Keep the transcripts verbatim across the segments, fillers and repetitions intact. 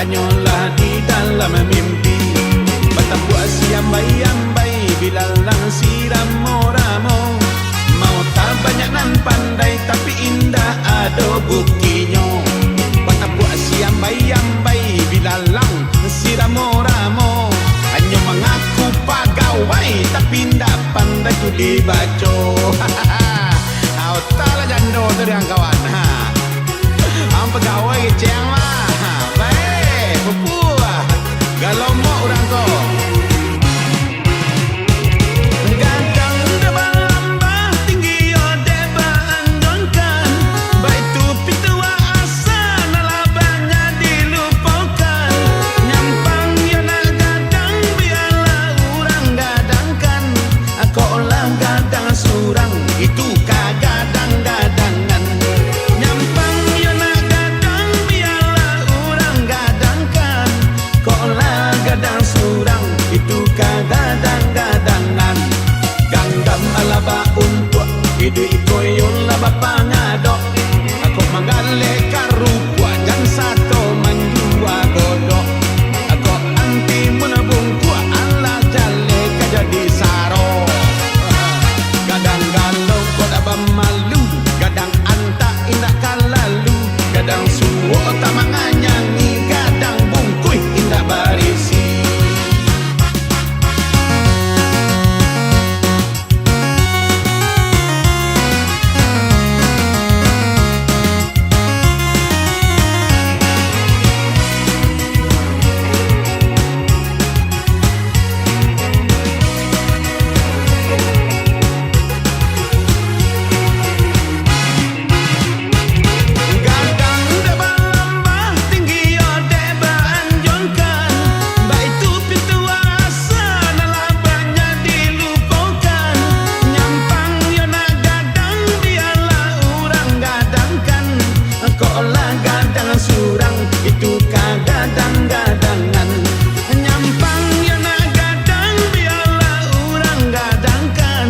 Nyolah di dalam mimpi, batabuak si ambai-ambai, bilalang si ramo-ramo. Mau tabanyak nan pandai, tapi indak ado buktinyo. Batabuak si ambai-ambai, bilalang si ramo-ramo. Hanyo mangaku pagawai, tapi indak pandai tu dibaco. Ah, otak lah jando tu dengan kawan. Ha. Ang pagawai kecek ang mah. Bae, pupuah. Galomok urang ko. Gadang dek balambah, tinggi yo dek baanjongkan. Baitu pituah asa, nan lah banyak dilupokan. Nyampang yo nak gadang, bialah urang gadangkan. Kok lah gadang surang, itu ka gadang-gadangan. Nyampang yo nak gadang, bialah urang gadangkan. Kok lah gadang surang, itu ka gadang-gadangan. Ganggam alah bauntuak, iduik iko yo lah bapangadok. Ako manggaleh karupuak, jan sato manjua godok. Ako anti mun bungkuak, alah jaleh ka jadi saro. Gadang galong kok dak bamalu, gadang antak indak ka lalu, gadang suok tak manganyangi, gadang bungkuih indak barisi. Gadang dek balambah, tinggi yo dek baanjongkan. Baitu pituah asa, nan lah banyak dilupokan. Nyampang yo nak gadang, bialah urang gadangkan. Kok lah gadang surang, itu ka gadang-gadangan. Nyampang yo nak gadang, bialah urang gadangkan.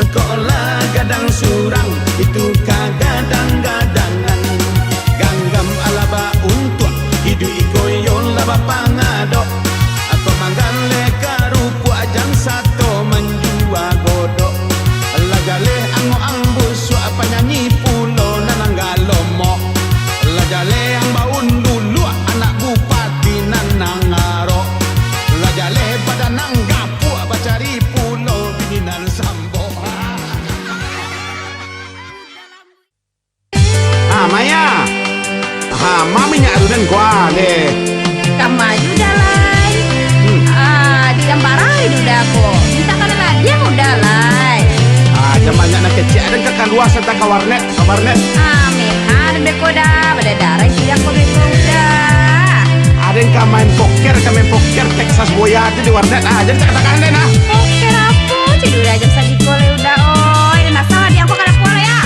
Kok lah gadang surang, itu ka gadang-gadangan. Ganggam alah bauntuak, iduik iko yo lah bapangadok. Ako manggaleh karupuak, jan sato manjua godok. Lah jaleh angok ang busuak, panyanyi pulo nan anggalomok. Lah jaleh ang baun luluak, anak bupati nan angarok. Lah jaleh badan ang gapuak, bacari pulo bini nan sambok. Ah, Maya. Ha, ma minyak tu den kuah deh. Kama Yuda lai. Hmm. Ah, di Jambara Yuda ko. Minta ka ladiang Uda lai. Ah, jan banyak nan kecek, den ka kalua santa ka warnet, ka warnet. Ah, mehan beko Da, bada darah itu yang ko beko Uda. Ah, den ka main poker, ka main poker Texas Boya tu di warnet. Ah, jan cak katakan den ah. Poker apo? Cik Uda jam sadiko lai Uda. Oi, den asal ladiang ko kada pulang ya.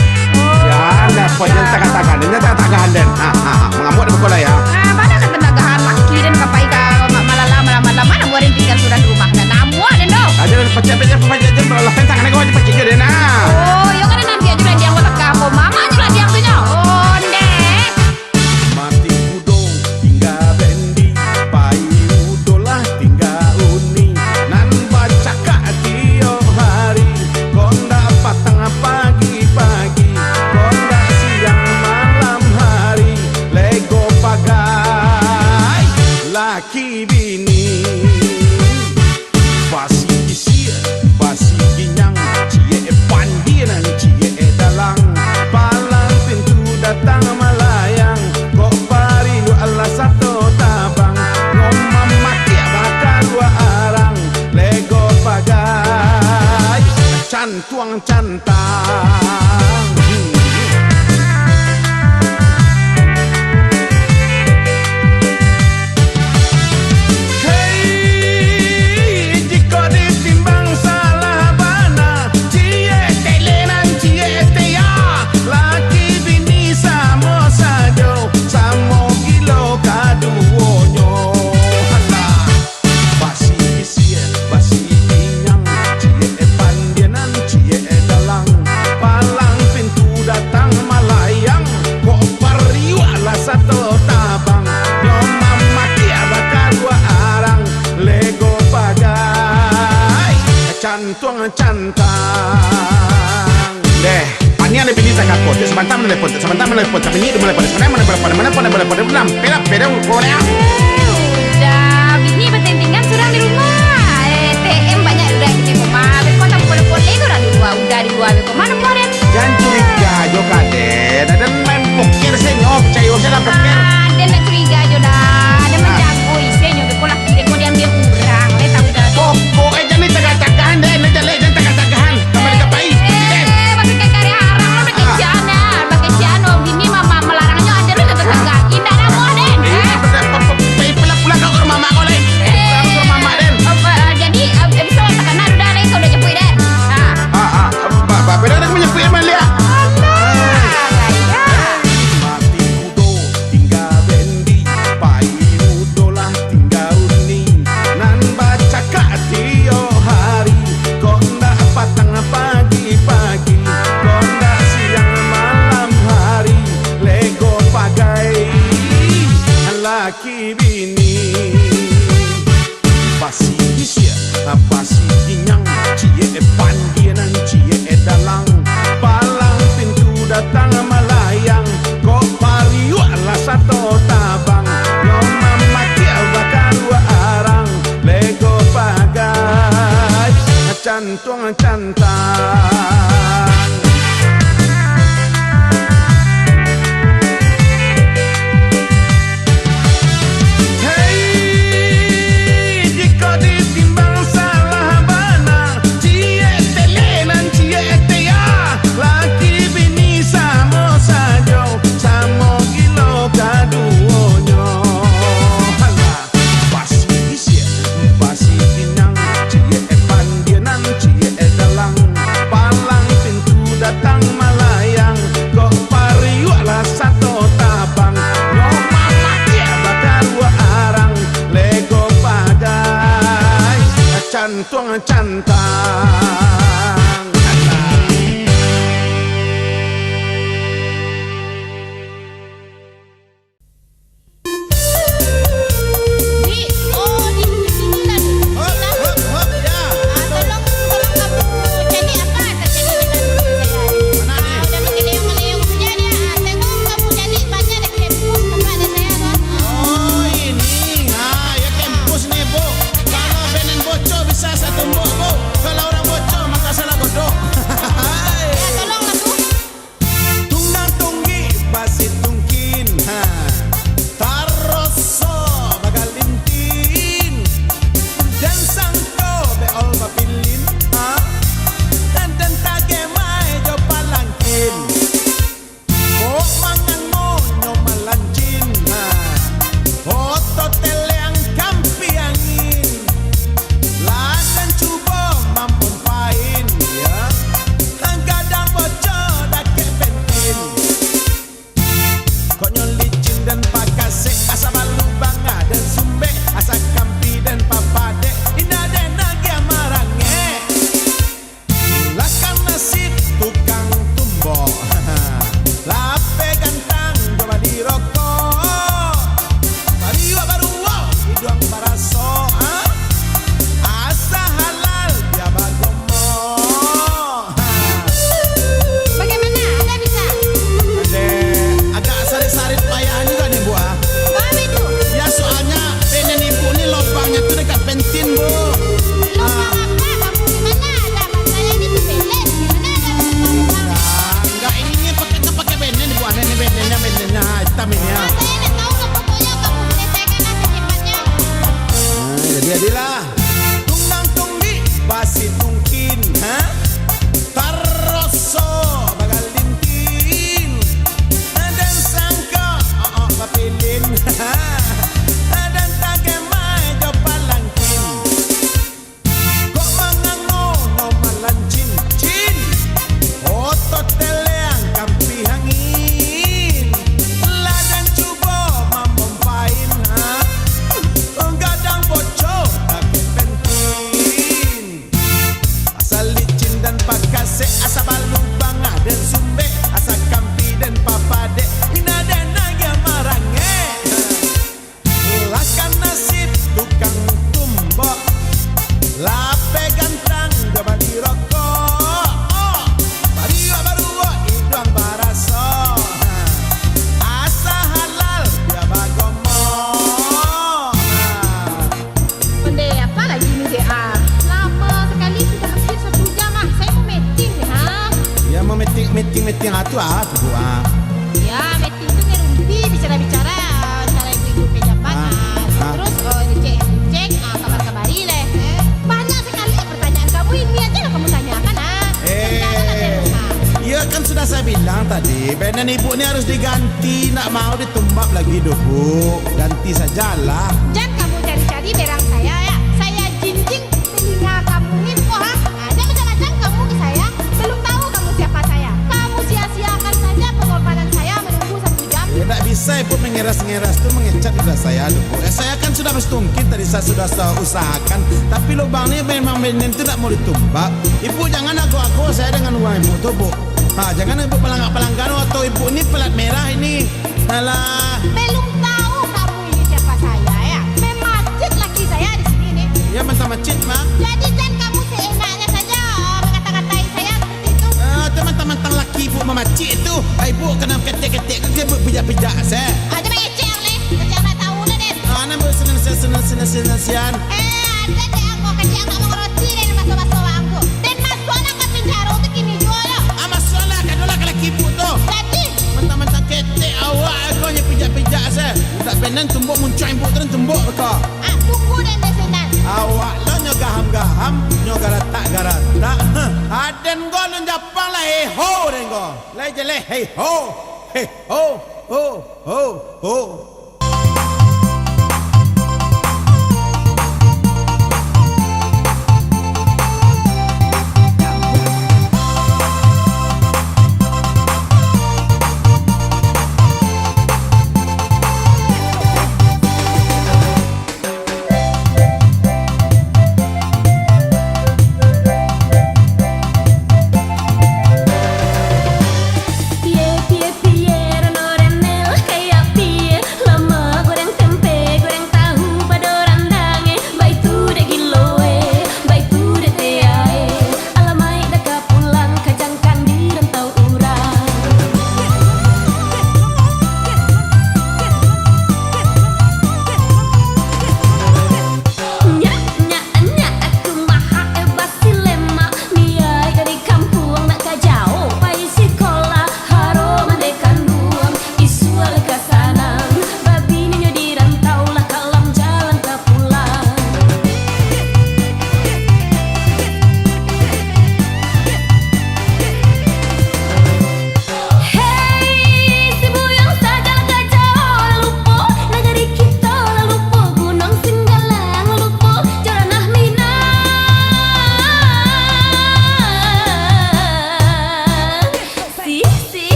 Ya, dah, pokoknya tagah-tagah, nya tagah-tagah den. Ha, ha, ha, mangamuk di muko lah ya. Ah, mana ka tagahan laki den ka pai ka ma-, malala, malam-malam, mana buah den tinggal surang di rumah, nak namuah den doh. Aja pacik, pacik, pacik, pacik, malah pantang, nak kau aja pacik je den, ah. Oh, yo kada nanti aja lah, dia mau teka apa, mama aja lah dia tu nyo. Onde. Mati kudo tingga bendi, pai udo lah tingga uni. Nan bacakak tiok hari, kondak patang pagi-pagi, kondak siang malam hari, lego pagai laki bini. Basi kisiak, basi ginyang, ciek pandian, ciek dalang, palang pintu datang malayang, kok pariuak alah sato tabang, ngomam matiak bakaruak arang, lego pagai, cantuang cantang. Hei, jikok ditimbang salah bana, ciek tele nan ciek tea, laki bini samo sajo, samo gilo kaduonyo. Halah. Basi kisiak, basi ginyang, ciek pandianan, ciek dalang, palang Tuang cantang. Deh, paniang deh bini takako. Tiok sabanta manelepon, tiok sabanta manelepon, sabini tu manelepon, sabanta manelepon, manelepon, manelepon, manelepon, manelepon, manelepon, manelepon. Udah, bini batentingan surang di rumah. Eh, A T M banyak udah di rumah. Beko tak boleh-boleh tu urang di lua, udah di lua beko. Mano kau, Den? Jan curiga jo ka den. Aden main poker se nyo, picayo se lah poker. Ah, den nak curiga jo dah. Den manjago ise nyo, beko lah. Dek ko diambiak urang, lai tau dah tu. Pokok e jan ditagah-tagahan, Den. Jan, jan, jan tagah-tagahan. Tambah dikapai. Eh, bakeh kari haram lo, bakeh cian, ah. Bakeh cian, oh, bini mama malarang nyo, ado lo tagah. Indak namuah, Den. Eh, eh? Pe-, pe-, pe-, pe-, pulang, pulang kau ka rumah mak kau, lai. Eh, pulang ka rumah mak, Den. Apa, eh, jadi, eh, bisa takana udah, lai, kau udah japuik, Den. Ah. Ah, ah, ba-, ba-, beda dengan japuik, maliak. Alah, gaya. Mati mudo tingga bendi, pai mudo lah tingga uni. Nan bacakak tiok hari, kok ndak patang pagi-pagi, kok ndak siang malam hari, lego pagai, laki bini. Basi isiak, basi ginyang, ciek pandia nan ciek dalang. Palang pintu datang malayang, kok pariuak lah sato tabang. Nyo mamakiak bakaruak arang, lego pagai, cantuang cantang. Hei, jikok ditimbang salah bana, ciek tele nan ciek tea, laki bini samo sajo, samo gilo kaduonyo. Halah. Basi isiak, basi ginyang, ciek pandia nan ciek dalang. Palang pintu datang malayang, kok pariuak lah sato tabang. Nyo mamakiak bakaruak arang, lego pagai, cantuang cantang. Di, oh, di, di sini tadi. Hop, hop, hop, ya. Ah, tolong, tolong kamu cari apa saja di dalam saya. Mana ni? Ah, udah menggeleng-geleng saja dia. Ah, tengok kamu cari banyak dek tempus tempat ada saya, kan? Oh, ini. Ah, ya tempus ni, Bu. Kalau benen bocor bisa satumbuk, Bu. Kalau urang Ibuk ni harus diganti, ndak mau ditumbak lagi doh, Buk. Ganti sajalah. Jan kamu cari-cari berang saya, ya. Saya jinjing telinga kamu ni, Buk, ha? Ada macam-macam kamu ke saya. Belum tahu kamu siapa saya. Kamu sia-siakan saja pengorbanan saya menunggu satu jam. Ya, ndak bisa Ibuk mengeras-ngeras tu, mengecek lidah saya doh, Buk. Eh, saya kan sudah bersetungkit tadi, saya sudah sa-, usahakan. Tapi lubang ni memang benden tu ndak mau ditumbak. Ibuk jangan ago-ago saya dengan uang Ibuk tu, Buk. Ha, jangan Ibuk palangga-palangga tu, atau Ibuk ni pelat merah ini. Alah. Belum tahu kamu ini siapa saya, ya? Memacit laki saya di sini, nih. Ya, mantang macit, Mak. Jadi, jan kamu seenaknya saja, eh, mengata-ngatai saya seperti itu. Ah, tu mantang-mantang laki Ibuk mamacit tu. Ai, Ibuk kena ketek-ketek ke, Ibuk pijak-pijak se. Ah, jan mangecek, leh. Kecek ndak tahu lah, deh. Ah, nan buat sinan, sinan, sinan, sinan, sinan, sinan. Eh, ada dek angko kecek ndak mangaroti dek baso-baso angko. Den masuaklah ka pinjaro tu kini juo lo. Ah, masuaklah, kadolah ka laki Ibuk tu. Jadi? Mantang-mantang ketek awak ko nyo pijak-pijak se. Ndak benden tumbuk muncuang Ibuk tu, den tumbuk ko. Ah, tunggu den di sinan. Awak lo nyo gaham-gaham, nyo garatak-garatak. Heh, aden ko alun japang lah, hei ho, den ko. Lai jaleh, hei ho, hei ho, ho, ho, ho.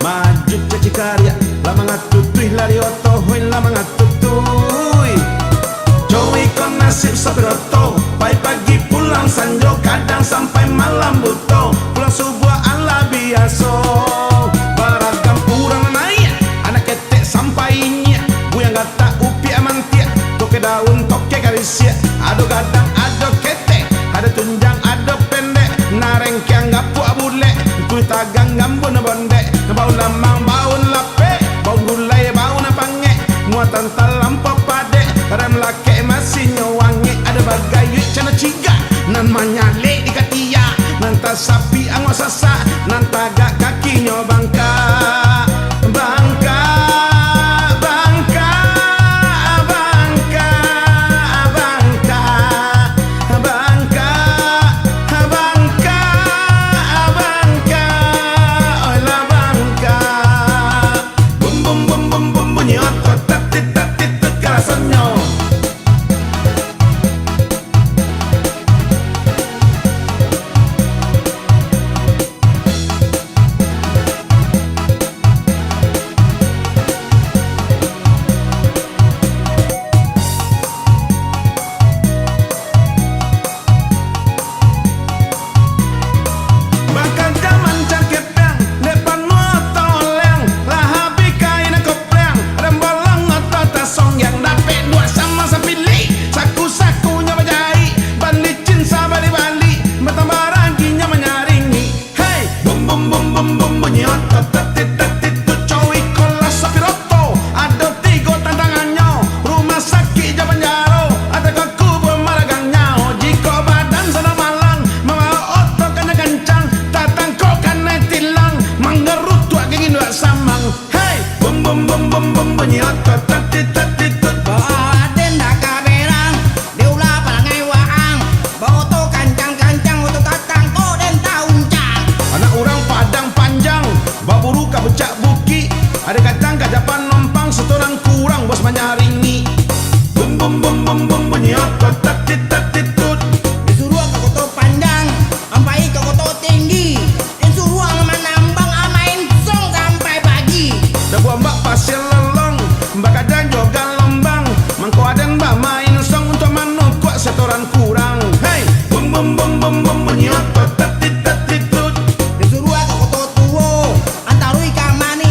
Maju caci kariak, lah mangatutuih lari oto, hoi lah mangatutuih. Cowik ko nasib sapiroto, pai pagi pulang sanjo, kadang sampai malam buto, pulang subuah alah biaso. Baragam urang naiak, anak ketek sampai inyiak, buyang gatak upiak mantiak, toke daun toke karisiak, ado gadang ado ketek, ado tunjang ado pendek, narengkiang gapuak bulek, kuih tagang gambun bondek, baun lamang baun lapek, baun gulai baun pangek, muatan talampau padek, rem lakek masinyo wangek, ado bagayuik cano cigak, nan manyalek di katiak, nan tasapi angok sasak, nan tagak kakinyo bangkak. Bangkak, bangkak, bangkak, bangkak, bangkak, bangkak, bangkak, oilah bangkak. Bum, bum, bum, bum, bum, bunyi otot, tatit, tatit, tut, karasannyo. Bakajam mancari kepiang, dek panuah toleng, lah habih kain kopliang, rembolong oto tasonggiang, dapek duo samo sapilih, saku-sakunyo bajaik, ban licin sabalik-balik, batambah raginyo manyaringi. Hei! Bum, bum, bum, bum, bum, bunyi otot, tatit, tatit, tut, cowik ko lah sapiroto, ado tigo tantangannyo, rumah sakik jo panjaro, atau ka kubua maragang nyawo, jikok badan sadang malang, mambaok oto kanai kancang, tatangkok kanai tilang, manggarutuak gigi induak samang. Hei! Bum, bum, bum, bum, bum, bunyi otot, tatit, tatit, tut. Bawa aden dah ka berang, di ulah parangai waang, baoto kancang-kancang, oto tatangkok den tauncang. Anak urang Padang Panjang, baburu ka puncak bukik, ado kacang ka Japan Nompang, setoran kurang bos manyaringi. Bum, bum, bum, bum, bum, bunyi otot, tatit, tatit, tut. Disuruah ka Koto Panjang, ampai ka Koto Tinggi, den suruah manambang, amain song sampai pagi. Dabuah mbak pasir lolong, bakajang jo galombang, mangko aden bamain song untuak manukuak setoran kurang. Hei! Bum, bum, bum, bum, bum, bunyi otot, tatit, tatit, tut. Disuruah ka Koto Tuo, antarui ka Mani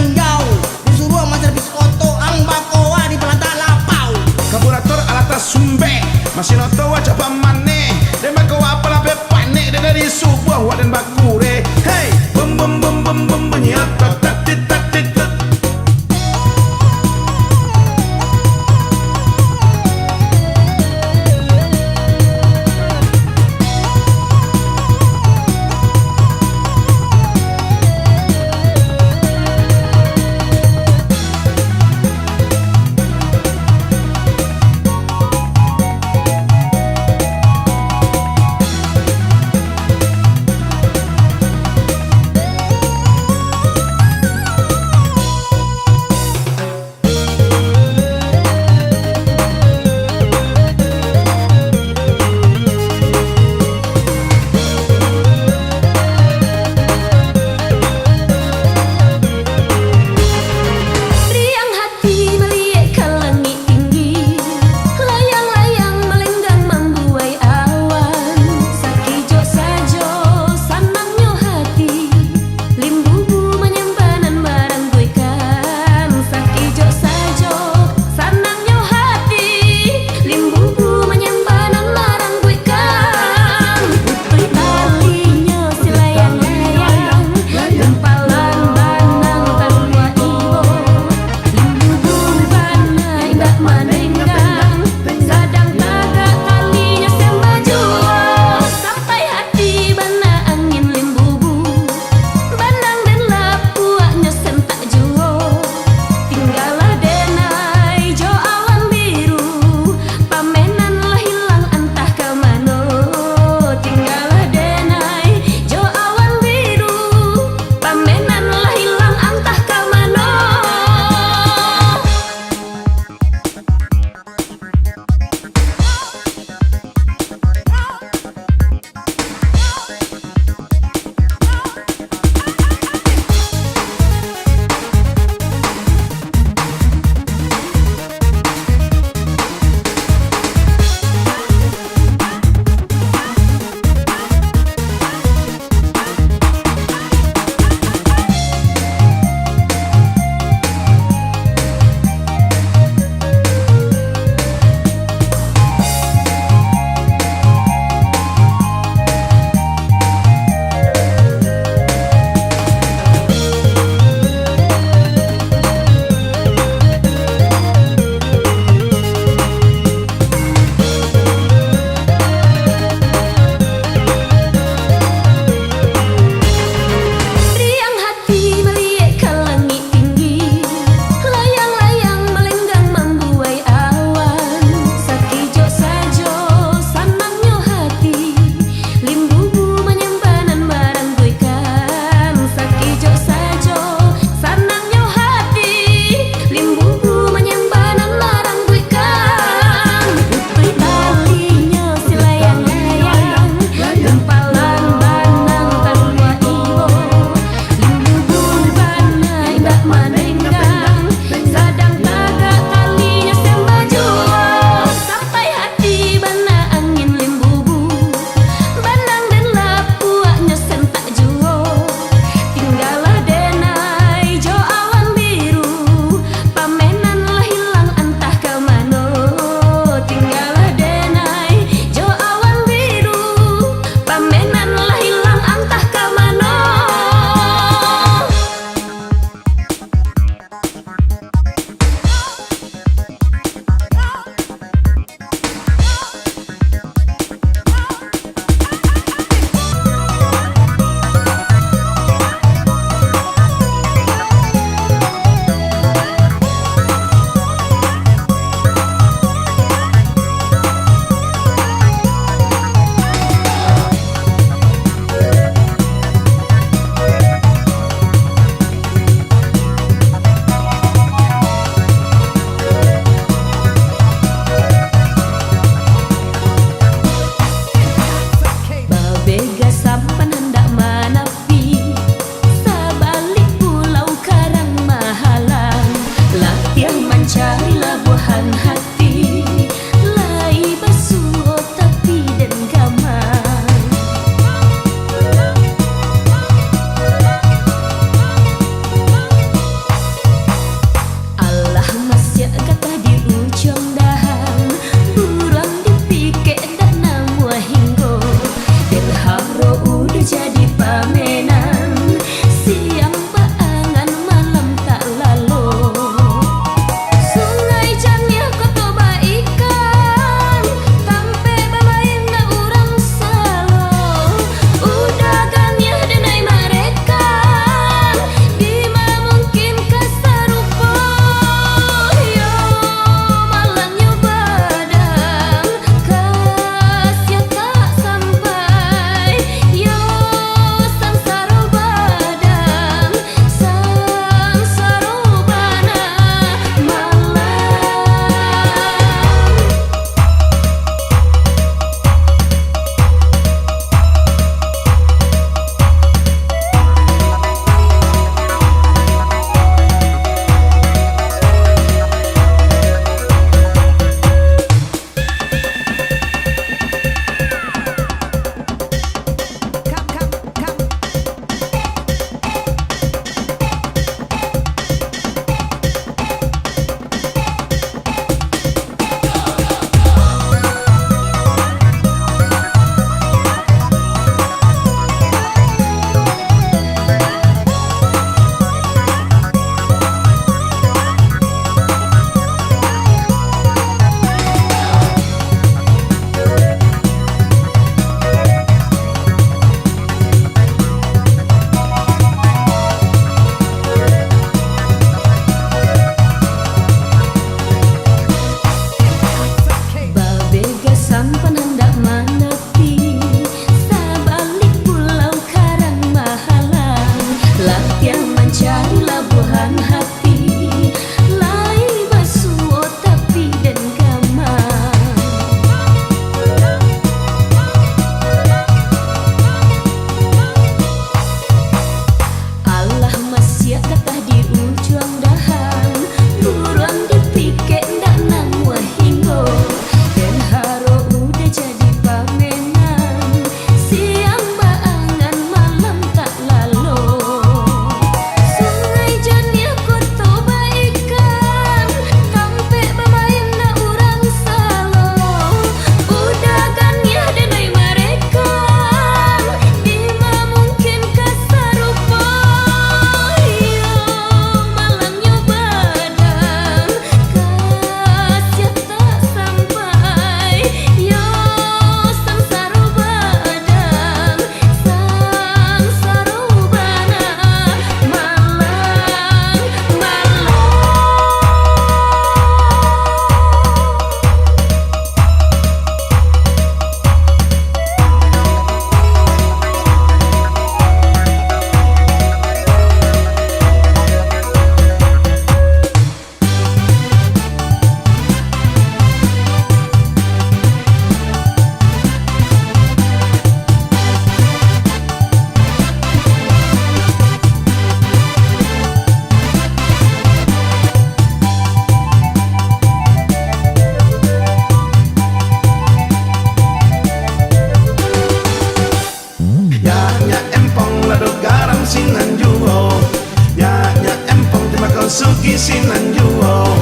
Sugih sinan juo,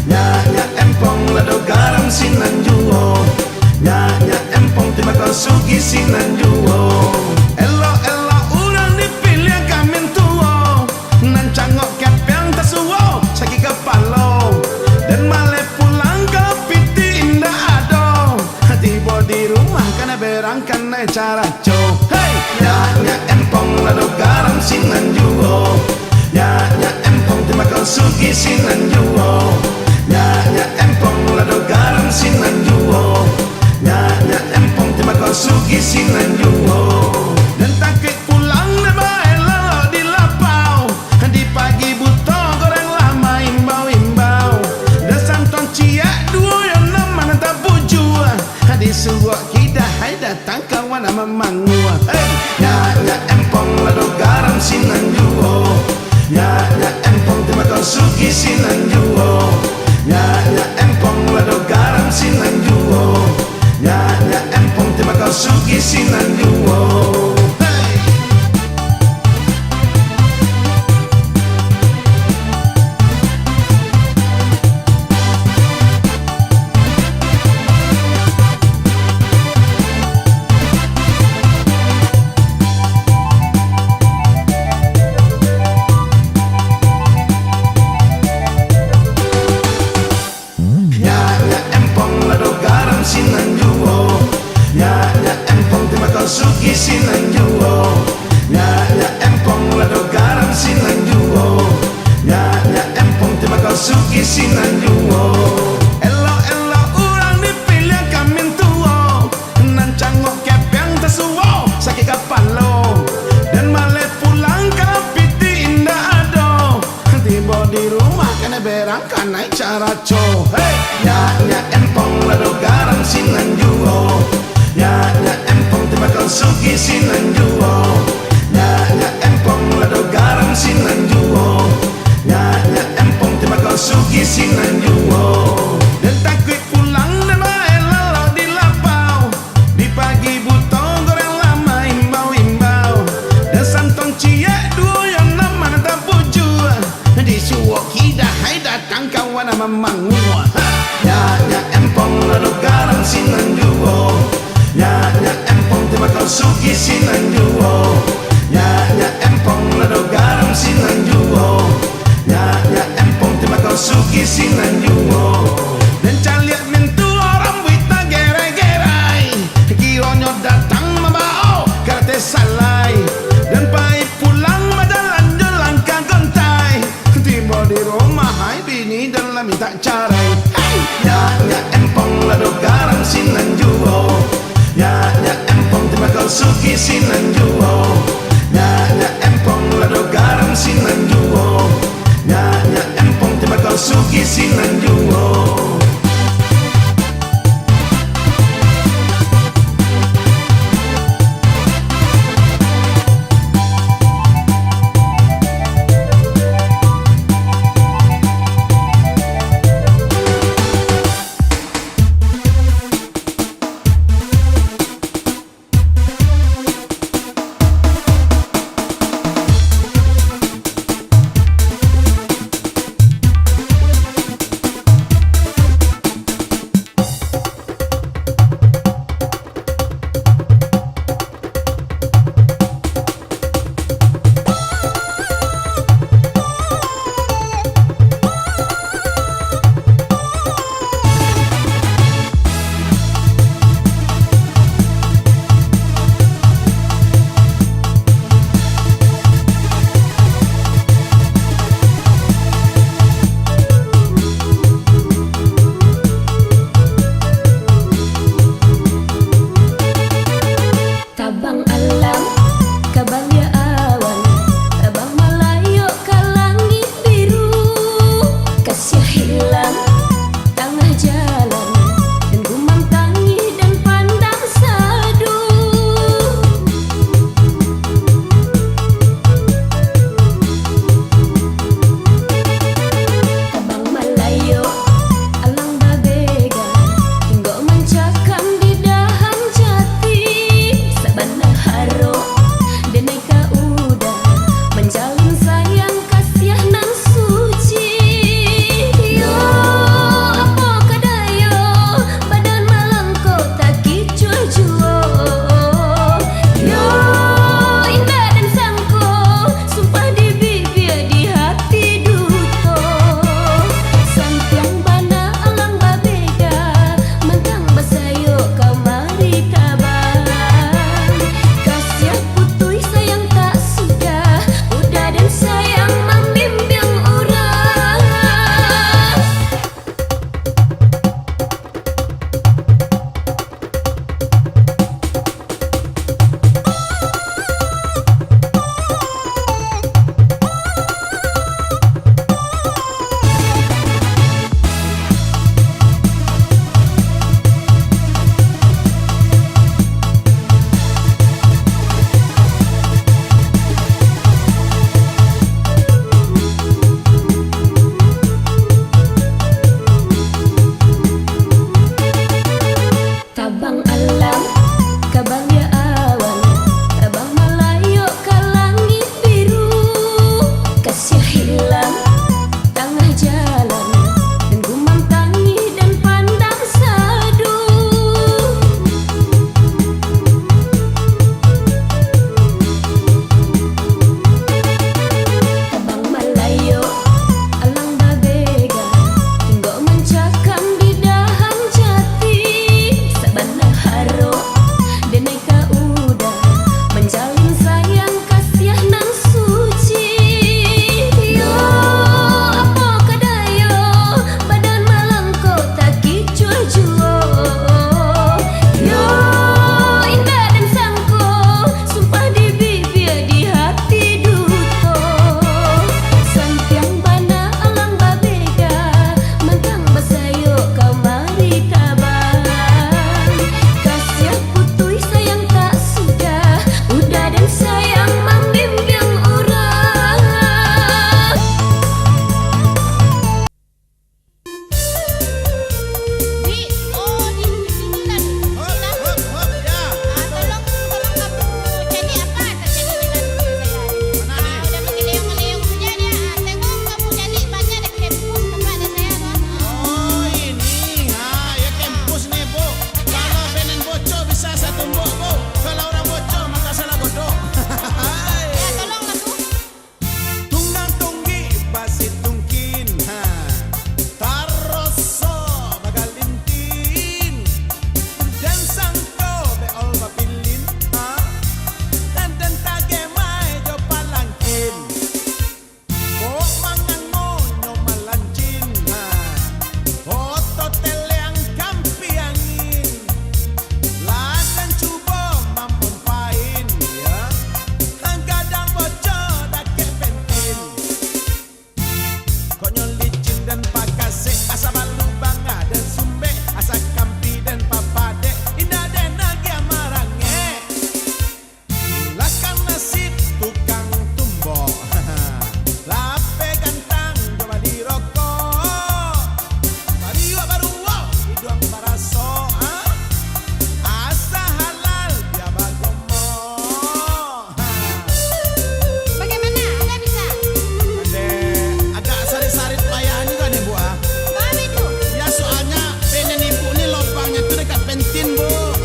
nyak-nyak empong lado garam sinan juo, nyak-nyak empong ti mako sugih sinan juo. Elok-elok urang dipiliah ka mintuo, nan cangok kepeang tasuo sakik kapalo, den maleh pulang kalau pitih indak ado. Tibo di rumah kanai berang kanai caraco. Hei! Nyak-nyak empong lado garam sinan juo, nyak-nyak empong ti mako sugih sinan juo, nyak-nyak empong lado garam sinan juo, nyak-nyak empong ti mako sugih sinan juo. Den takuik pulang dek bae lalok di lapau, di pagi buto goreng lah maimbau-imbau. Den santuang ciek duo yo nan mananta bujua, disuruah kidah hai datang kawan mamangua. Hei! Nyak-nyak empong lado garam sinan juo, nyak-nyak empong ti mako sugih sinan juo, nyak-nyak empong lado garam sinan juo, nyak-nyak empong ti mako sugih sinan juo. Hei! Nyak-nyak empong lado garam sinan juo, nyak-nyak empong ti mako sugih sinan juo, nyak-nyak empong lado garam sinan juo, nyak-nyak empong ti mako sugih sinan juo. Elok-elok urang dipiliah ka mintuo, nan cangok kepeang tasuo sakik kapalo, den maleh pulang kalau pitih indak ado. Tibo di rumah kanai berang kanai caraco. Hei! Nyak-nyak empong lado garam sinan juo, nyak-nyak empong ti mako sugih sinan juo, nyak-nyak empong lado garam sinan juo, nyak-nyak empong ti mako sugih sinan juo. Den takuik pulang dek bae lalok di lapau, di pagi buto goreng lah maimbau-imbau. Den santuang ciek duo yo nan mananta bujua, disuruah kidah hai datang kawan mamangua. Ha! Nyak-nyak empong lado garam sinan juo, nyak-nyak empong ti mako sugih sinan juo, nyak-nyak empong lado garam sinan juo, nyak-nyak empong ti mako sugih sinan juo. Den caliak mintuo rambuik tagerai-gerai, kironyo datang mambao karate salai, den pai pulang bajalan jo langkah gontai. Tibo di rumah hai bini den lah mintak carai. Hei! Nyak-nyak empong lado garam sinan juo, nyak-nyak empong ti mako sugih sinan juo, nyak-nyak empong lado garam sinan juo, nyak-nyak empong ti mako sugih sinan juo. Tangah jalan, den gumam tangih, den pandang saduah. Abang Malayo, alang babega, inggok mancakam di dahan jati. Sabana harok, denai ka uda, manjalin sayang kasiah nan suci. Yo, apo ka dayo, badan malangko takicuah juo. Yo, indak den sangko, sumpah di bibia, di hati duto. Santiang bana alang babeda, mantang basayok kamari tabang. Kasiah putuih sayang tak sudah, uda den sayang mambimbiang urang. Dik, oh, di, di sini lah, Dik. Hop, hop, hop, ya. Ah, tolong, tolong kamu cari apa terjadi dengan istri saya. Mana ni? Ah, udah menggeleng-geleng saja dia. Ah, tengok kamu cari banyak dek kempus tempat ada saya, Bang. Oh, ini. Ah, ya kempus ni, Bu. Kalau benen bocor bisa satumbuk, Bu. Kalau urang bocor, maka salah godok. Ya, tolonglah tu. Tunggang tunggik basitungkin, ha. Taroso bagalintin. Den sangko beol bapilin, ha. Den tageh mai jo palangkin. Kok mangango nyo malancin, ha. Oto teleang kampi angin. Lah den cubo mamompain, ya. Gadang bocor dakek pentin. Kok nyo licin den pakasek, asa balubang den sumbek, asa kampi den papadek, indak den agiah marangek. Lah ka nasib tukang tumbok. Lapeh gantang jo bali rokok. Bariuak baruok iduang baraso, ah. Asa halal bia bagomok. Bagaimana? Ada bisa? Ada, agak sarit-sarit payah juga nih, Bu, ah. Babi tu. Ya, soalnya benen ibu ni lobangnyo tu dekat pentin, Bu.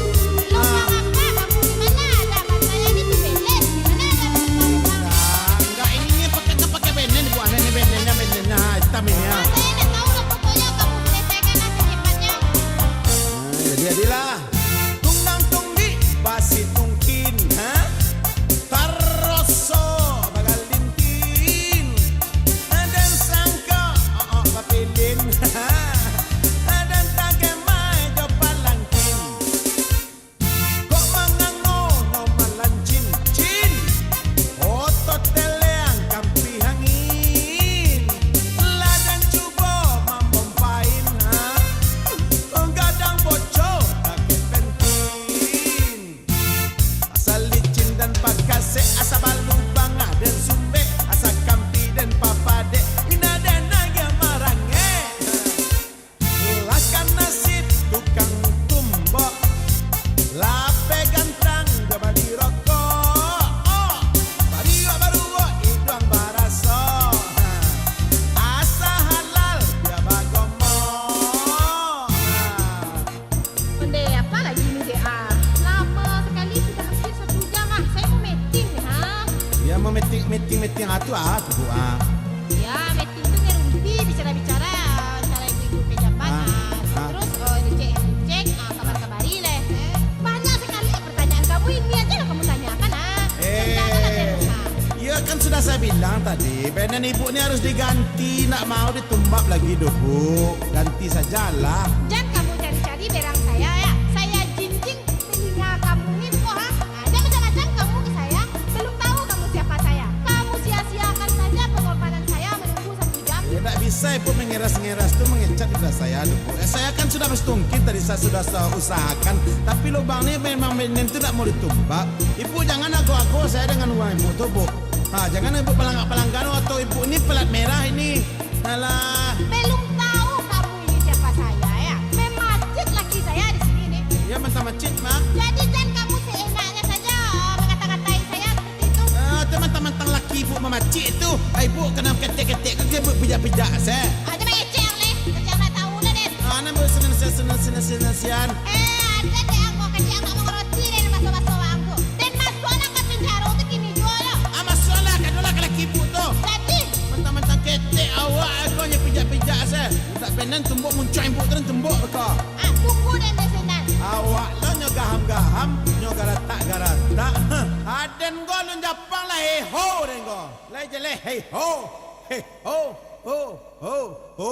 Lubang apa kamu? Di mana ada? Saya ini tu belen. Di mana ada lubang-lubang? Enggak, enggak. Ini pakai, pakai benen, Bu. Ada ni benennya, benennya. Ha, hitam ini, ya. Ah, saya nggak tahu lah. Pokoknya kamu selesaikanlah secepatnya. Nah, jadi jadilah. Tunggang tunggik basitungkin, ha? Taroso bagalintin. Den sangko, oh, oh, bapilin. Den tageh mai jo palangkin. Kok mangango no malancin, cin? Oto teleang kampi angin. Lah den cubo mambompain, ha? Gadang bocor dakek pentin. Asa licin den pakasek, asa balubang den sumbek, asa kampi den papadek, indak den agiah marangek. Lah ka nasib tukang tumbok, lapeh gantang jo bali rokok. Oh, bariuak baruok iduang baraso. Asa halal bia bagomok. Ondeh, apa lagi ni, Dek, ah? Lama sekali, sudah hampir satu jam, ah. Saya mau meeting ni, ha. Ya, mau meeting, meeting, meeting, ah, tu, ah, tu, ah. Ya, meeting tu ngerumpi, bicara-bicara, cara ibu-ibu pejabat, ah, ah. Terus, eh, dicek-dicek, ah, kabar-kabari leh. Banyak sekali pertanyaan kamu, ini aja lah kamu tanyakan, ah. Eh, kerjakan lah terus, ah. Ya, kan sudah saya bilang tadi, benen ibu ni harus diganti, nak mau ditumbap lagi doh, Bu. Ganti sajalah. Jan kamu cari-cari berang saya, ya. Saya jinjing telinga kamu ni, Bu, ha? Ada macam-macam kamu ke saya. Belum tahu kamu siapa saya. Kamu sia-siakan saja pengorbanan saya menunggu satu jam. Ya, ndak bisa Ibu mengeras-ngeras tu, mengecat lidah saya tu, Bu. Eh, saya kan sudah mestungkin tadi, saya sudah sa-, usahakan. Tapi lubang ni memang benen tu ndak mau ditumbap. Ibu jangan ago-ago saya dengan uang Ibu tu, Bu. Ha, jangan Ibu palangga-palangga, atau Ibu ni pelat merah ini. Alah. Belum tahu kamu ini siapa saya, ya? Memacit laki saya di sini, nih. Ya, mantang macit, Mak. Jadi, jan kamu seenaknya saja mengata-ngatai saya seperti itu. Ah, itu mantang-mantang laki Ibuk mamacik tu, ai buk kanai ketek-ketek ko, kebuk pijak-pijak se. Ah, jan mangecek ang leh. Kecek ang ndak tahu lah, Den. Ah, nan buk sinan sian, sinan sinan sinan sian. Eh, ado dek angko kecek ang ndak mangaroti, Den, baso-baso ang tu. Den masuaklah ka pinjaro tu kini juo lo. Ah, masuaklah, kadolah ka laki ibuk tu. Jadi? Mantang-mantang ketek awak ko nyo pijak-pijak se. Dak penan tumbuk muncuang ibuk tu, den tumbuk ko. Ah, tunggu den di sinan. Awak lo nyo gaham-gaham, nyo garatak-garatak. Heh, aden ko alun japang lah, heho den ko. Lai jaleh, heho, heho, ho, ho, ho.